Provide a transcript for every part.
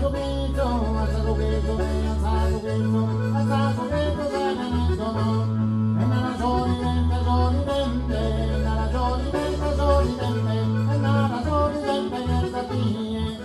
su pizu, alza su pizu, alza su pizu, alza su pizu, se ne E nara sorridente, sorridente, nara sorridente, sorridente, e nara sorridente che a tie.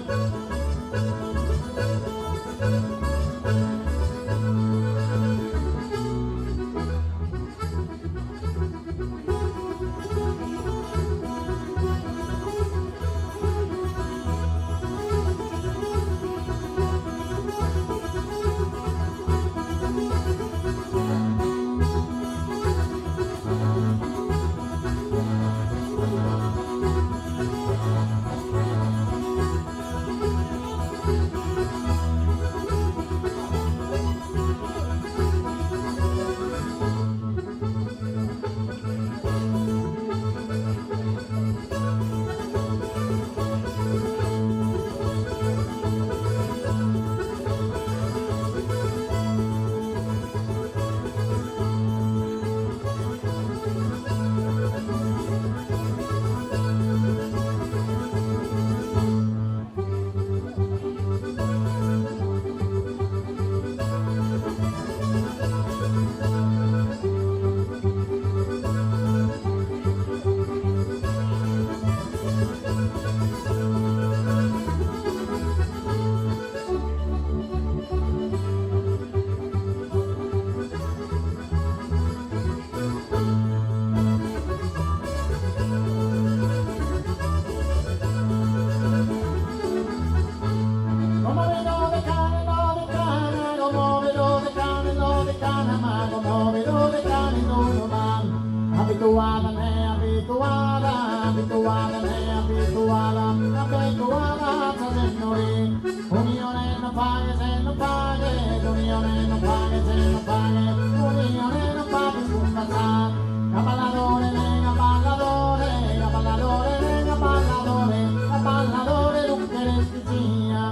Como vedo de cane, no de cane, como vedo de cane, no de cane, ma como vedo de cane, no no ma. Abituada ne, abituada, abituada ne, abituada, abituada sa sennori. Unione no paghe se no paghe, unione no paghe se no paghe, unione no paghe scumbasat. Caballadore, nega, balladore, balladore, nega, balladore, balladore, dunque resti sia.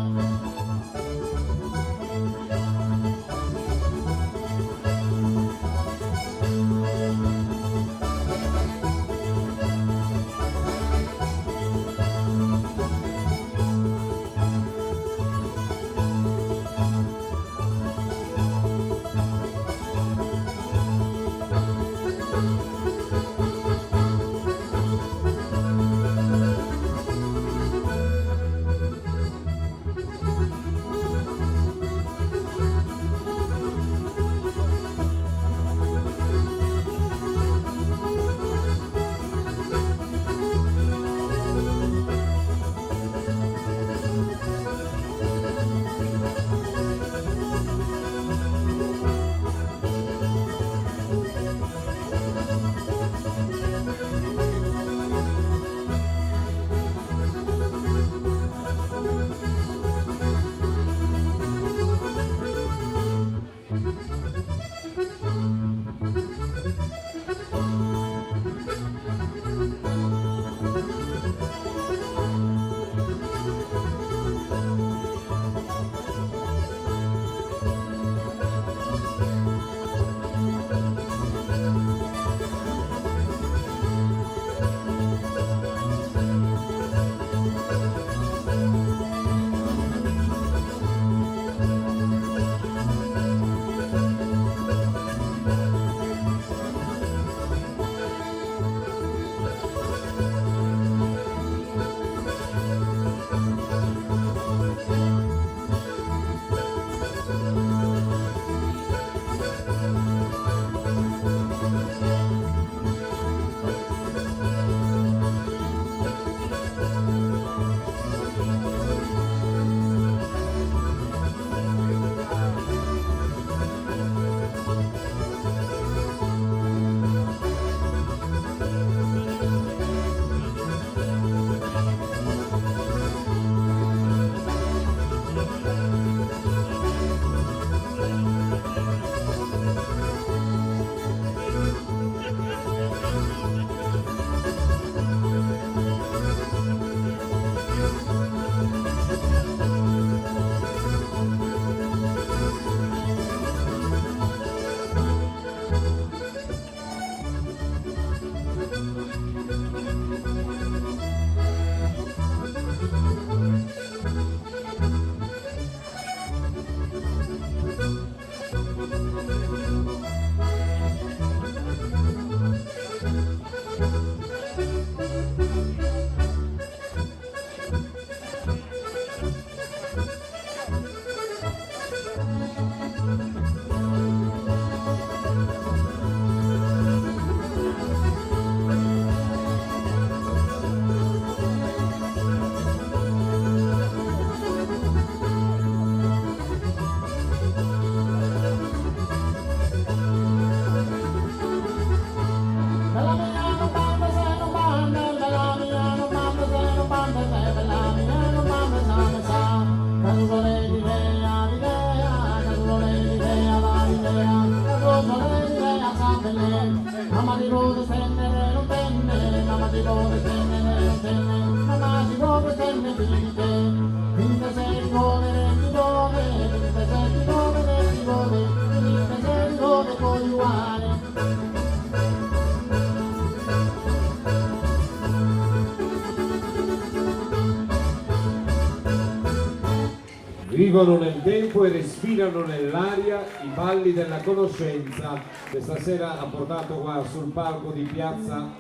Vivono nel tempo e respirano nell'aria i balli della conoscenza che stasera ha portato qua sul palco di Piazza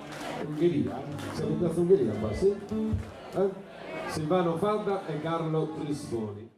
Ungheria. Siamo in Piazza Ungheria qua, sì? Eh? Silvano Fadda e Carlo Crisponi.